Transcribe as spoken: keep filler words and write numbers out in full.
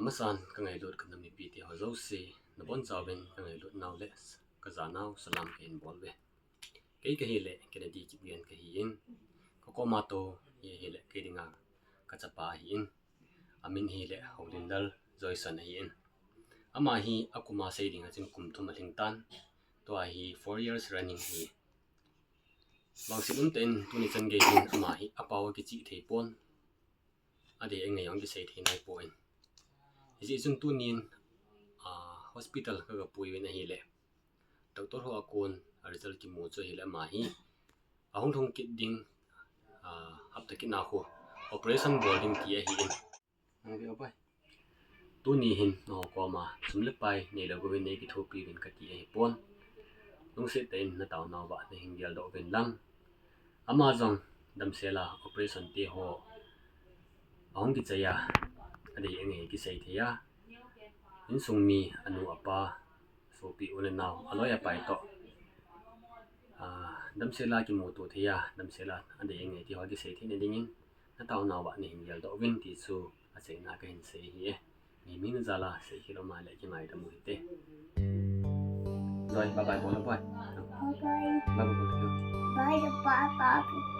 Amasan kangailut kanam mipi teho jouse, nabonchauvin kangailut nau le kajanau salam kahin bol uve. Kei kahile Kennedy Kipgen kahin, kakoma tou hi ahile kei dinga kachapa ahin, amin hile Houlindal Joyson ahin. Ama hi akuma sei dinga chun kum thum alhingtan, tua hi four years running ahi. Vangset umtah in tuni chan gei hin ama hi apao akichih theipon, adei angai jong kisei thei naipon. Hijeh chun tunin hospital kagapuiyuvin ahile, doctor ho a kon a result kimu chu ahile ama hi ahung lhung kit ding, hapta kit na khu operation bol ding ti ahin. Tuni hin nangho koma sum le pai neilou uvin neikithopiuvin kati ahipon. Lungset tah in nataonauva nahin geldoh uvin lang. Ama jong damsela operation teho ahung kichai a, adei angai kisei thei a, insung mi anu apa, sopi u le nao, aloi apai toh damsela kimuto thei a, damsela adei angai teho kisei theina dingin nataonauva nahin geldoh uvin ti chu achaina kahin sei ahi e. Mihem jal a seikhel um a le kingaidam u hite. Joy, bye bye bol o boi. Bye bye. Bye bye bol o. Bye bye bye.